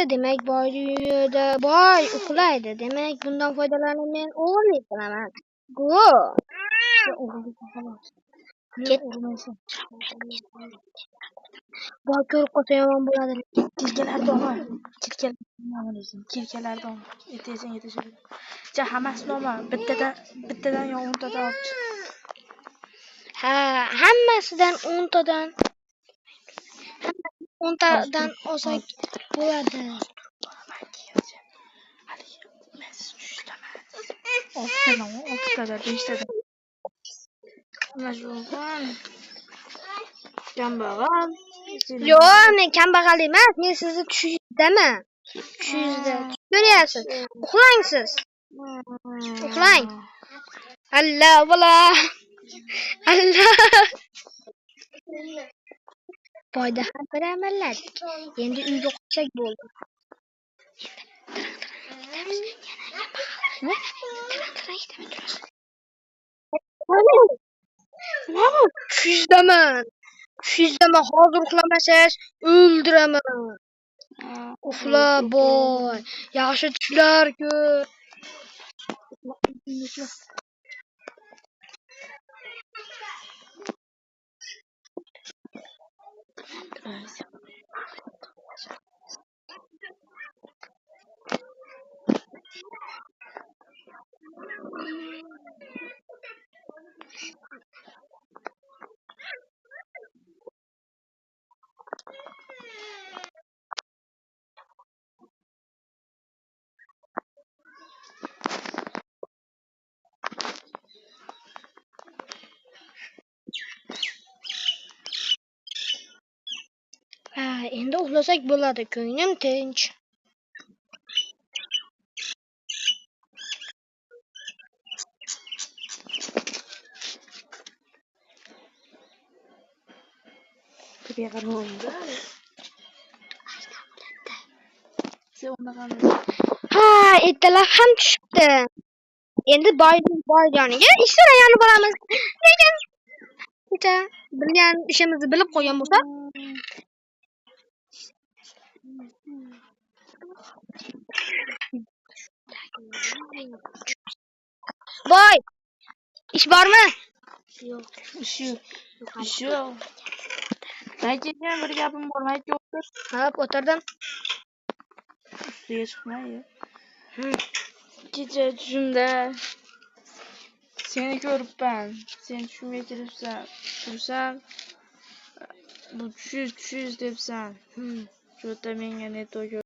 Demak, boy uyida boy uxlaydi. Demak, bundan foydalanib men o'g'irlik qilaman. Go. Xolos. Ket. Urmaysan. Boy ko'rib qolsa yomon bo'ladi. Kilkalarni olma. Kilkalarni olma lekin. Kilkalarni olma. Ertaga yetishadi. Ja, hammasini olma. Bittadan, bittadan yo 10 tadan olib chiq. Ha, hammasidan 10 tadan. 10 tadan olsak bo'ladi. Haligi men siz tushdaman. Oltitadan, oltitadan, beshtadan. Mana shu kambag'al. Yo'q, men kambag'al emas, men sizni tushingizdaman. Tushingizda. Ko'ryapsiz. Uxlang siz. Uxlang. Alla bola. Alla. Boyda ham bir amalladik. Endi uyga qochsak bo'ldi. Nima bu? Tushingizdaman. Tushingizdaman. Hozir uxlamasangiz o'ldiraman. Uxla boy. Yaxshi tushlar ko'r. Ha, endi uxlasak bo'ladi. Ko'nglim tinch. Tepaga qarab. Sen unaqa Ha, ertalab ham tushibdi. Endi boy yoniga ishlar yonib boramiz. Lekin kecha bilgan ishimizni bilib qo'ygan bo'lsa, boy, ish bormi? Yo'q. Ish yo'q. Ish yo'q. Man kelgan bir gapim bor. Mayga o'tir. Hop, o'tirdim. Ustiga chiqma. Kecha tushimda seni ko'ribman. Sen tushimga kiribsan. Tursam, bu tushingiz, tushingiz debsan. Shu yerda menga neto